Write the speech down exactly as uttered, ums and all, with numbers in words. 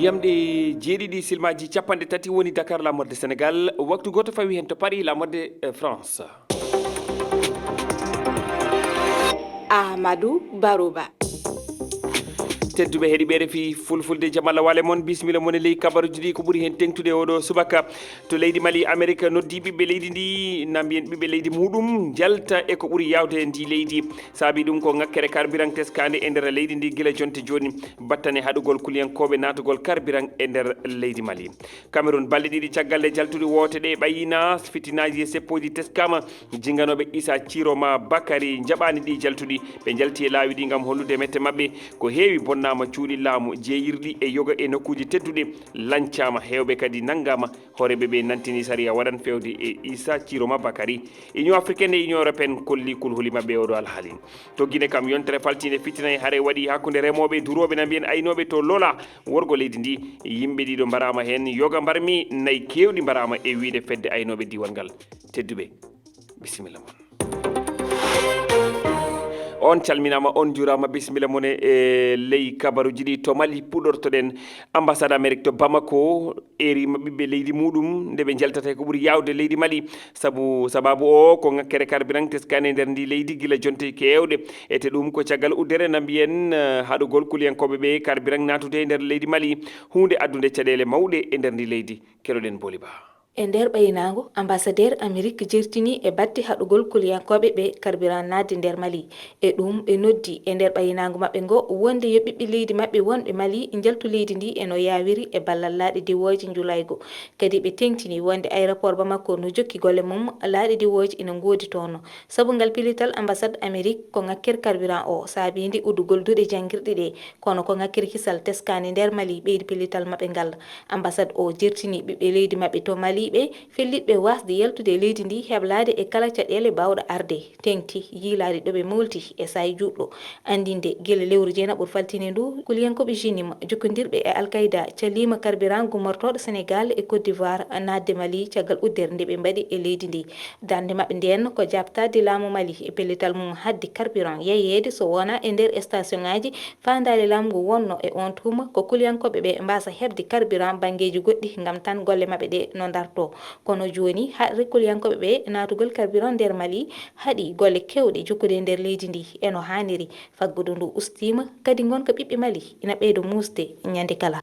Yamɗe jeeɗiɗi silmaaji capanɗe tati woni Dakar, laamorde Senegal, waktu gooto fawi heen to Paris, laamorde, eh, France. Amadou Barouba. Tedduɓe heɗiɓe R F I Fulfulde, jam Allah waale mon, bisimilla mon e ley kabaruuji ɗi. Ko ɓuri heen teŋtude oɗo subaka, to leydi Mali, Amerik noddi ɓiɓɓe leydi ndi, na mbiyen ɓiɓɓe leydi muɗum njalta e ko ɓuri yaawde e ndi leydi. Saabi ɗum ko ŋakkere carburant teskaande e nder leydi ndi gila jonte jooni, battane haɗugol kuliyankooɓe naatugol carburant e nder leydi Mali. Cameroun, balɗe ɗiɗi caggal nde jaltuɗi woote ɗe ɓayina, fitinaaji e seppooji teskaama. Jinganooɓe Issa Tchiroma Bakary njaɓaani ɗi jaltuɗi. Ɓe njalti e laawi ɗi ngam hollude mette maɓɓe. Ko heewi bonnaama, cuuɗi laamu, jeeyirɗi e yoga e nokkuuji tedduɗe lancaama. Heewɓe kadi nanngaama. Hooreeɓe ɓe nantini sariya waɗan feewde e Issa Tchiroma Bakary. Union africaine e Union européenne kolli kulhuli maɓɓe e oɗo alhaali. To Guinée kam, yontere faltiinde fitina e hare waɗi hakkunde remooɓe e durooɓe, na mbiyen aynooɓe to Lola, worgo leydi ndi. Yimɓe ɗiɗo mbaraama heen, yoga mbarmi, nayi keewɗi mbaraama e wiyde fedde aynooɓe diiwal ngal. Tedduɓe, bisimilla mon. On calminaama, on njuuraama, bisimilla mon e, e ley kabaruuji ɗi. To Mali puɗortoɗen, ambassade Amerik to Bamako eri ma ɓiɓɓe leydi muɗum nde ɓe njaltata e ko ɓuri yaawde leydi Mali. Sabu, sabaabu o ko ŋakkere carburant teskaande e nder ndi leydi gila jonte keewɗe. Ete ɗum ko caggal uddere na mbiyen, eh, haɗugol kuliyankooɓe ɓe carburant naatude e nder leydi Mali, huunde addunde caɗeele mawɗe e nder ndi leydi. Keɗoɗen Booli Ba. E nder ɓaynaango, ambassadeur Amerik jertini e batte haɗugol kuliyankooɓe ɓe carburant naatde nder Mali. E ɗum, ɓe noddi e nder ɓaynaango maɓɓe ngo wonde yo ɓiɓɓe leydi maɓɓe wonɓe Mali njaltu leydi ndi e no yaawiri e ballal laaɗe diwooje njulaygu. Kadi ɓe teŋtini wonde aéroport Bamako no jokki golle mum, laaɗe diwooje ina ngoodi toon. Sabu ngal pellital ambassade Amerik ko ŋakkere carburant o saabiinde uddugol duɗe janngirɗe ɗe, kono ko ŋakkere kisal teskaande nder Mali ɓeydi pellital maɓɓe ngal. Ambassade o jertini ɓiɓɓe leydi maɓɓe to Mali ɓe, fellitɓe waasde yaltude e leydi ndi heblaade e kala caɗeele baawɗe arde, teŋti yiilaade ɗo ɓe moolti e saa'i juutɗo. Anndinde gila lewru jeenaɓuru faltiinde ndu, kuliyankooɓe JNIM jokkondirɓe e Al Qaida caliima carburant gummortooɗo Senegal e Côte d'Ivoire naatde Mali caggal uddere nde ɓe mbaɗi e leydi ndi. Darnde maɓɓe nden ko jaabtaade laamu Mali e pellital mum haɗde carburant yeeyeede so wonaa e nder station ŋaaji. Faandaare laamu ngu wonno e oon tuma ko kuliyankooɓe ɓe mbaasa heɓde carburant banngeeji goɗɗi ngam tan golle maɓɓe ɗe no ndartoo. Kono jooni, haɗre kuliyankooɓe ɓe naatugol carburant nder Mali haɗi golle keewɗe jokkude e nder leydi ndi e no haaniri. Faggudu ndu ustiima, kadi ngonka ɓiɓɓe Mali ina ɓeydo muusde ñande kala.